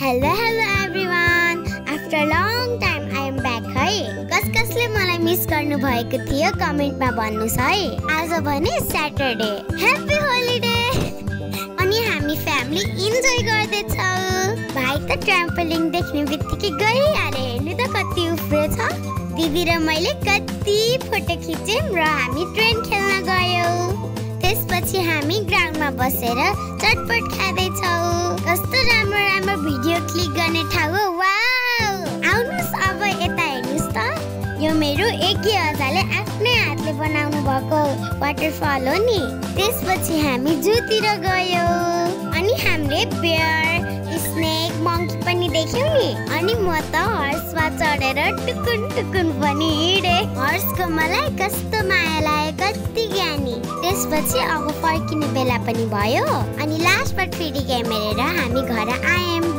Hello everyone. After a long time I am back है. कसले मलाई मिस गर्नु भएको थियो कमेन्टमा भन्नुस् है. आज भने सैटरडे. Happy holiday. अनि हामी फ्यामिली इन्जॉय गर्दै छौ. भाइ त ट्राम्पोलिन देख्ने बित्तिकै गइहाले. हेर्नु त कति उफ्रेछ. दिदी र मैले कति फोटो खिच्यौं र हामी ट्रेन खेल्न गयौं. त्यसपछि हामी ग्राउन्डमा बसेर चटपट खाँदै छौ. कस्तो राम्रो राम्रो भिडियो क्लिक गर्ने ठाउँ हो. वाउ! आउनुस् अब यता हेर्नुस् त. यो मेरो एकी अजाले आफ्नै हातले बनाउनु भएको वाटरफल हो नि. त्यसपछि हामी जूतिर गयौं. अनि हामीले बेयर, स्नेक, मंकी पनि देख्यौं नि. अनि म त हर्समा चढेर टुकुन टुकुन पनि हिँडे. हर्सको मलाई कस्तो माया लाग्यो, कति ज्ञानी. त्यसपछि अब फर्किने बेला पनि भयो. अनि लास्टमा फेरि गेम हेरेर हामी घर आयौं.